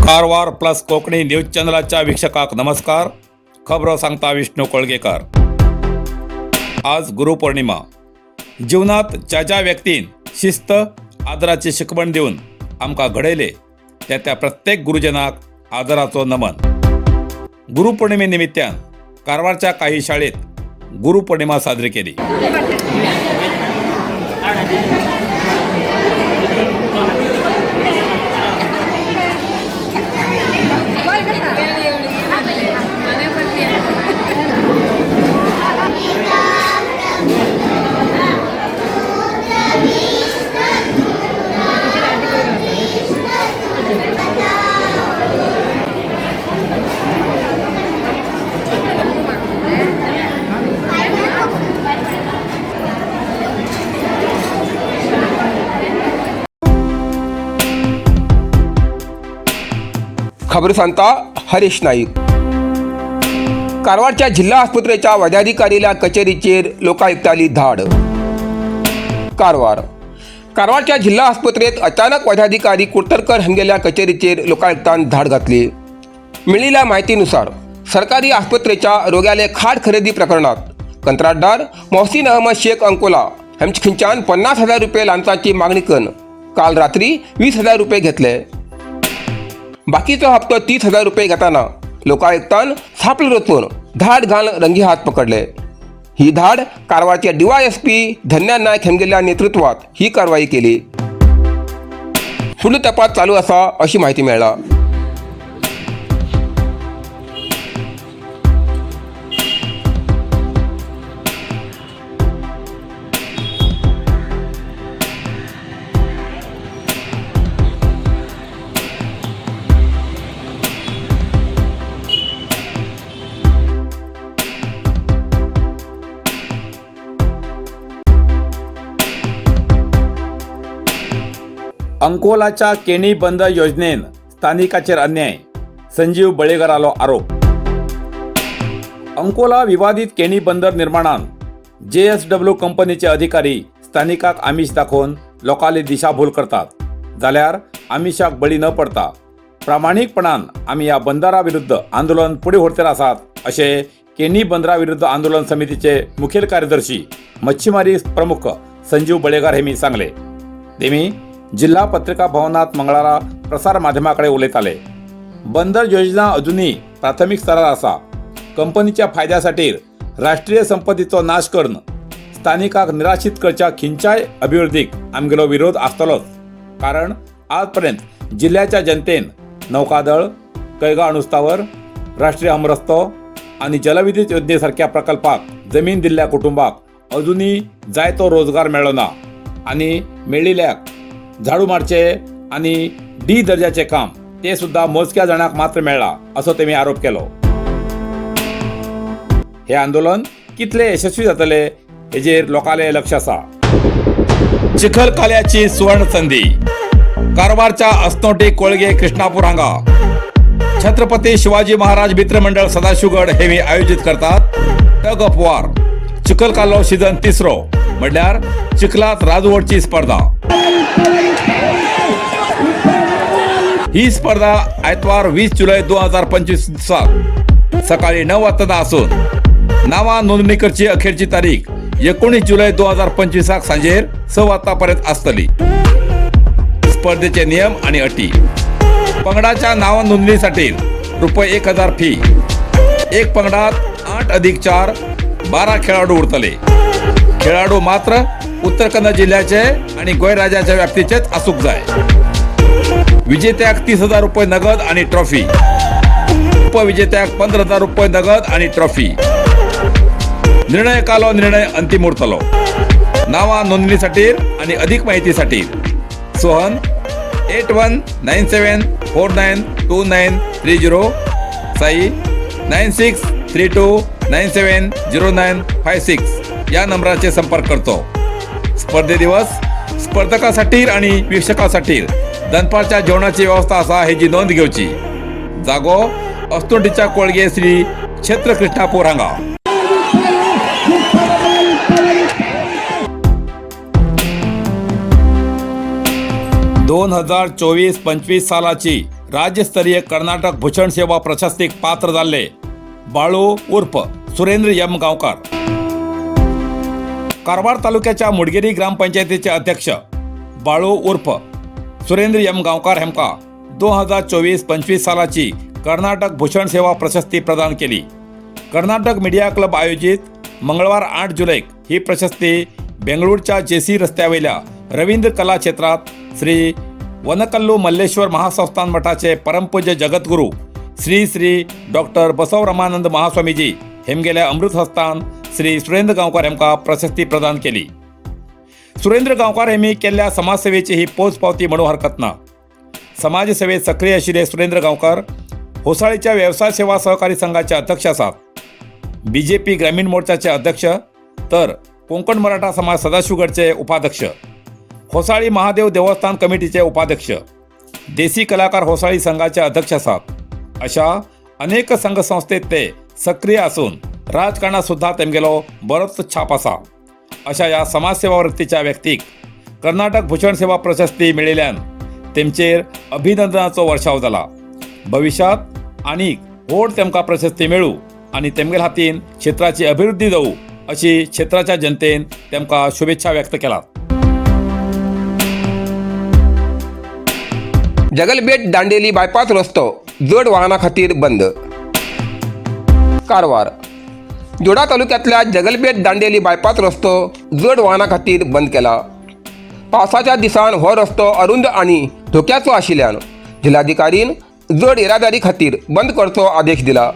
Karwar plus Konkani news चॅनलाच्या वीक्षकाक नमस्कार. खबरो सांगता विष्णू कोळगेकर. आज गुरुपौर्णिमा. जीवनात ज्या ज्या व्यक्तीन शिस्त आदराची शिकवण दिवन आमकां घडयले त्या त्या प्रत्येक गुरुजनाक आदराचो नमन. गुरुपौर्णिमे निमित्तान कारवारच्या काही शाळेत गुरुपौर्णिमा साजरी केली. खबर सांगता हरीश नाईक. कारवारच्या जिल्हा आस्पत्रेच्या वैद्याधिकारीला कचेरीचेर लोकायुक्ताली धाड. कारवार कारवारच्या जिल्हा आस्पत्रेत अचानक वैद्याधिकारी कुर्तरकर हंगेल्या कचेरीचेर लोकायुक्तान धाड घातली. मिळिल्ल्या माहितीनुसार सरकारी आस्पत्रेच्या रोग्याले खाट खरेदी प्रकरणात कंत्राटदार मोहसिन अहमद शेख अंकोला हांचे खंयच्यान 50,000 रुपये लांचाची मागणी करून काल रात्री 20,000 रुपये घेतले. बाकीचो हप्तो 30,000 रुपये घेताना लोकायुक्तान सापळो रचून धाड घालून रंगी हात पकडले. ही धाड कारवारचे डीवायएसपी धन्या नायक हेमगेल्या नेतृत्वात ही कारवाई केली. फुडलो तपास चालू आसा अशी माहिती मेळ्ळा. अंकोलाच्या केणी बंदर योजनेन स्थानिकाचेर अन्याय, संजीव बळेगरालो आरोप. अंकोला विवादीत केणी बंदर निर्माणान जेएसडब्ल्यू कंपनीचे अधिकारी स्थानिकाक आमिष दाखोवन लोकांली दिशाभूल करतात, जाल्यार आमिषाक बळी न पडता प्रामाणीकपणान आमी ह्या बंदरा विरुद्ध आंदोलन फुडें व्हरतले आसात अशें केणी बंदरा विरुद्ध आंदोलन समितीचे मुखेल कार्यदर्शी मच्छीमारी प्रमुख संजीव बळेगार हेमी सांगले. तेमी जिल्हा पत्रिका भवनात मंगळारा प्रसार माध्यमाकडे उलयताले. बंदर योजना अजूनही प्राथमिक स्तरार आसा. कंपनीच्या फायद्यासाठी राष्ट्रीय संपत्तीचो नाश करून स्थानिकाक निराशीत करच्या खंयच्याय अभिवृद्धीक आमगेलो विरोध आसतलोच, कारण आजपर्यंत जिल्ह्याच्या जनतेन नौकादळ, कैगा अणुस्थावर, राष्ट्रीय हमरस्तो आनी जलविद्युत योजनेसारख्या प्रकल्पाक जमीन दिल्ल्या कुटुंबाक अजूनही जायतो रोजगार मेळ्ळो ना आनी मेळिल्ल्याक झाडू मारचे आनी डी दर्जाचे काम ते सुद्धा मोजक्या जाणांक मात्र मेळ्ळा असो तेमी आरोप केलो. हे आंदोलन कितले यशस्वी जातले हेजेर लोकांले लक्ष आसा. चिखलकाल्याची सुवर्ण संधी. कारवारच्या असनोटी कोळगे कृष्णापूर हांगा छत्रपती शिवाजी महाराज मित्र मंडळ सदाशिवगड हे मी आयोजित करतात टग ऑफ वॉर चिखलकालो सीझन तिसरो, म्हणल्यार चिखलात राजवटची स्पर्धा. ही स्पर्धा आयतवार 20 जुलै 2025 दिसा सकाळी 9 वाजता असून नावा नोंदणी करची अखेरची तारीख 19 जुलै 2025 सांजेर 6 वाजतापर्यंत आसतली. स्पर्धेचे नियम आणि अटी: पंगडाच्या नाव नोंदणीसाठी रुपये 1000 फी. एक पंगडात 8 अधिक 4 12 खेळाडू उरतले. खेळाडू मात्र उत्तर कन्नड जिल्ह्याचे आणि गोंय राज्याच्या व्याप्तीचेच आसूंक जाय. विजेत्याक 30,000 रुपये नगद आणि ट्रॉफी, उपविजेत्याक 15,000 रुपये नगद आणि ट्रॉफी. निर्णयकालो निर्णय अंतिम उरतलो. नावा नोंदणीसाठी आणि अधिक माहितीसाठी Sohan 8197492930, Sai 9632970956 या नंबराचे संपर्क करतो. स्पर्धे दिवस स्पर्धकासाठी आणि वीक्षकासाठी दनपारच्या जेवणाची व्यवस्था असा हेजी नोंद घेवची. जागो अस्तोटीच्या कोळगे श्री क्षेत्र कृष्णापूर हांगा. 2024-25 सालाची राज्यस्तरीय कर्नाटक भूषण सेवा प्रशस्तीक पात्र जाल्ले बाळू उर्फ सुरेंद्र यम गांवकार. कारवार तालुक्याच्या मुडगेरी ग्रामपंचायतीचे अध्यक्ष बाळू उर्फ सुरेंद्र यम गांवकार हेमका 2024-25 सालाची कर्नाटक भूषण सेवा प्रशस्ती प्रदान केली. कर्नाटक मीडिया क्लब आयोजित मंगळवार 8 जुलैक ही प्रशस्ती बेंगळूरच्या जेसी रस्त्यावयल्या रवींद्र कला क्षेत्रात श्री वनकल्लू मल्लेश्वर महासंस्थान मठाचे परमपूज्य जगद्गुरू श्री श्री डॉक्टर बसव रमानंद महास्वामीजी हेमगेल्या अमृतहस्तान श्री सुरेंद्र गांवकार हेमका प्रशस्ती प्रदान केली. सुरेंद्र गांवकार हेमी केल्ल्या समाजसेवेची ही पोचपावती म्हणूं हरकत ना. समाजसेवेत सक्रिय आशिल्ले सुरेंद्र गांवकार होसाळीच्या व्यवसाय सेवा सहकारी संघाचे अध्यक्ष आसात, बीजेपी ग्रामीण मोर्चाचे अध्यक्ष, तर कोंकण मराठा समाज सदाशिवगडचे उपाध्यक्ष, होसाळी महादेव देवस्थान कमिटीचे उपाध्यक्ष, देसी कलाकार होसाळी संघाचे अध्यक्ष आसात. अशा अनेक संघसंस्थेत ते सक्रिय असून राजकारणात सुद्धा तेमगेलो बरोच छाप आसा. अशा ह्या समाजसेवा वृत्तीच्या व्यक्तीक कर्नाटक भूषण सेवा प्रशस्ती मेळिल्ल्यान तेमचेर अभिनंदनाचो वर्षाव जाला. भविश्यांत आनीक व्हड तेमकां प्रशस्ती मेळूं आनी तेमगेल्या हातीन क्षेत्राची अभिवृद्धी जावं अशी क्षेत्राच्या जनतेन तेमकां शुभेच्छा व्यक्त केलात. जगलबेट दांडेली बायपास रस्तो जड वाहनां खातीर बंद. कारवार जोडा तालुक्यांतल्या जगलबेट दांडेली बायपास रस्तो जड वाहनां खातीर बंद केला. पावसाच्या दिसान हो रस्तो अरुंद आनी धोक्याचो आशिल्ल्यान जिल्हाधिकारीन जड येरादारी खातीर बंद करचो आदेश दिला.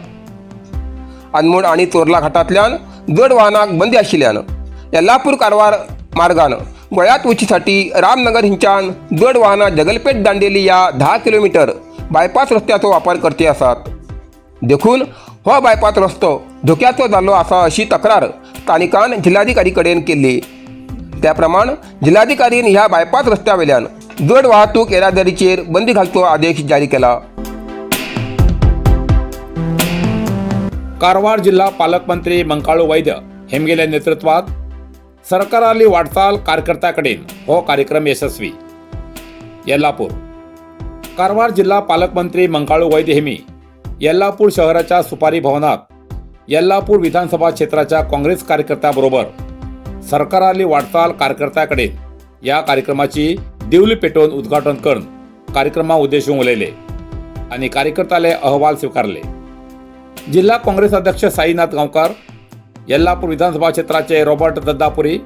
अनमोड आनी चोर्ला घाटांतल्यान जड वाहनांक बंदी आशिल्ल्यान येल्लापूर कारवार मार्गान गोंयांत वचीसाठी रामनगर हिंच्यान जड वाहनां जगलपेठ दांडेली ह्या 10 किलोमिटर बायपास रस्त्याचो वापर करते आसात. देखून हो बायपास रस्तो धोक्याचो जाल्लो आसा अशी तक्रार स्थानिकान जिल्हाधिकारी कडेन केल्ली. त्या प्रमाण जिल्हाधिकारीन ह्या बायपास रस्त्या वयल्यान जड वाहतूक येरादारीचेर बंदी घालचो आदेश जारी केला. कारवार जिल्हा पालकमंत्री मंकाळू वैद्य हेमगेल्या नेतृत्वात सरकाराली वाटचाल कार्यकर्त्याकडेन हो कार्यक्रम यशस्वी. येल्लापूर कारवार जिल्हा पालकमंत्री मंकाळू वैद्य हेमी येल्लापूर शहराच्या सुपारी भवनात येल्लापूर विधानसभा क्षेत्राच्या काँग्रेस कार्यकर्त्याबरोबर सरकाराली वाटचाल कार्यकर्त्याकडेन या कार्यक्रमाची दिवली पेटोवन उद्घाटन करून कार्यक्रमा उद्देशून उलयले आणि कार्यकर्त्याले अहवाल स्वीकारले. जिल्हा काँग्रेस अध्यक्ष साईनाथ गांवकार, येल्लापूर विधानसभा क्षेत्राचे रॉबर्ट दद्दापुरी,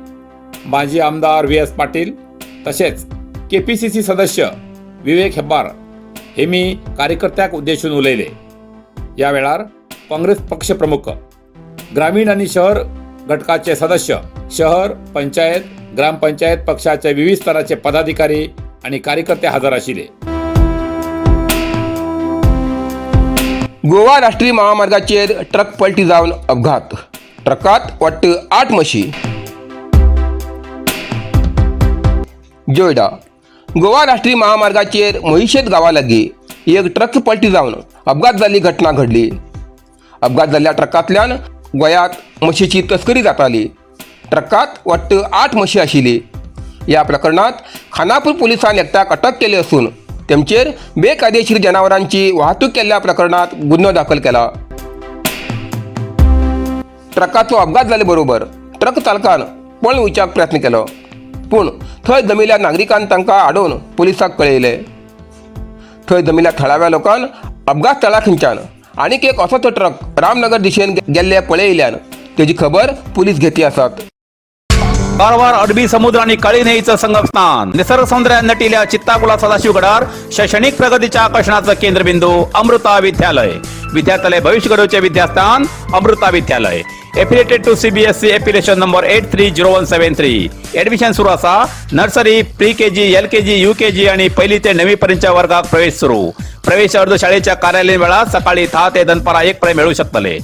माजी आमदार व्ही एस पाटील, तसेच केपीसीसी सदस्य विवेक हेब्बार हे मी कार्यकर्त्याक उद्देशून उलयले. या वेळार काँग्रेस पक्ष प्रमुख, ग्रामीण आणि शहर घटकाचे सदस्य, शहर पंचायत, ग्रामपंचायत पक्षाचे विविध स्तराचे पदाधिकारी आणि कार्यकर्ते हजर आशिल्ले. गोवा राष्ट्रीय महामार्गाचेर ट्रक पलटी जावन अपघात. ट्रकात वट्ट 8 म्हशी. जोयडा गोवा राष्ट्रीय महामार्गाचेर मोहिशेत गांवा लागीं एक ट्रक पलटी जावन अपघात जाल्ली घटना घडली. अपघात जाल्ल्या ट्रकांतल्यान गोंयांत म्हशीची तस्करी जाताली. ट्रकात वट्ट 8 म्हशी आशिल्ली. ह्या प्रकरणांत खानापूर पुलिसान एकट्याक अटक केली असून तेमचेर बेकायदेशीर जनावरांची वाहतूक केल्ल्या प्रकरणांत गुन्हो दाखल केला. ट्रकाचो अपघात जाले बरोबर ट्रक चालकान पळून वचपाक प्रयत्न केलो, पूण थंय जमिल्ल्या नागरिकान तांकां आडोवन पुलिसांक कळयलें. थंय जमिल्ल्या थळाव्या लोकान अपघात स्थळा खंयच्यान आनीक एक असोच ट्रक रामनगर दिशेन गेल्ले पळयिल्ल्यान तेजी खबर पुलीस घेती आसात. कारवार अरबी समुद्र आणि काळी न्हंयेचं संगमस्थान, निसर्ग सौंदर्यात नटिल्या चित्ताकुला सदाशिवगडार शैक्षणिक प्रगतीच्या आकर्षणाचं केंद्रबिंदू अमृता विद्यालय. विद्यार्थ्यालय भविष्य घडवचे विद्यास्थान अमृता विद्यालय. Affiliated to CBSE, affiliation number 830173. Admission सुरू असा. Nursery, pre KG, LKG, UKG आणि पहिली ते नववी पर्यंतच्या वर्गात प्रवेश सुरू. प्रवेश अर्ज शाळेच्या कार्यालयीन वेळात सकाळी 10 ते दनपारा 1 पर्यंत मिळू शकतले.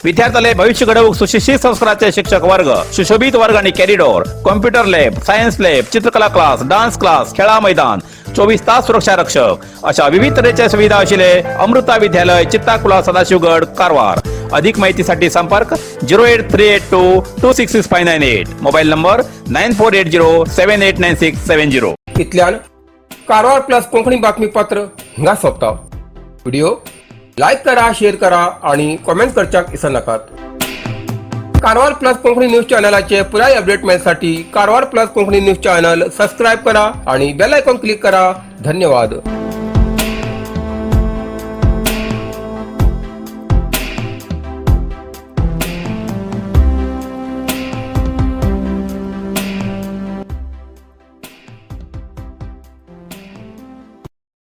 विद्यार्थ्याले भविष्य घडवूक सुशिक्षित संस्काराचे शिक्षक वर्ग, सुशोभित वर्ग आणि corridor, computer lab, science lab, चित्रकला क्लास, डान्स क्लास, खेळा मैदान, 24 तास सुरक्षा रक्षक अशा विविध तऱ्हेच्या सुविधा असलेले अमृता विद्यालय, चित्ताकुला, सदाशिवगड, कारवार. अधिक माहितीसाठी संपर्क 08382266598, mobile number 9480789670. इतल्यान कारवार प्लस कोंकणी बातमीपत्र हांगा सोंपता. व्हिडिओ लायक करा, शेअर करा आणि कॉमेंट करच्याक विसरनाकात. कारवार प्लस कोंकणी न्यूज चॅनलाचे पुराय update मेळसाठी Karwar plus Konkani news channel subscribe करा आणि बेल आयकॉन क्लिक करा. धन्यवाद.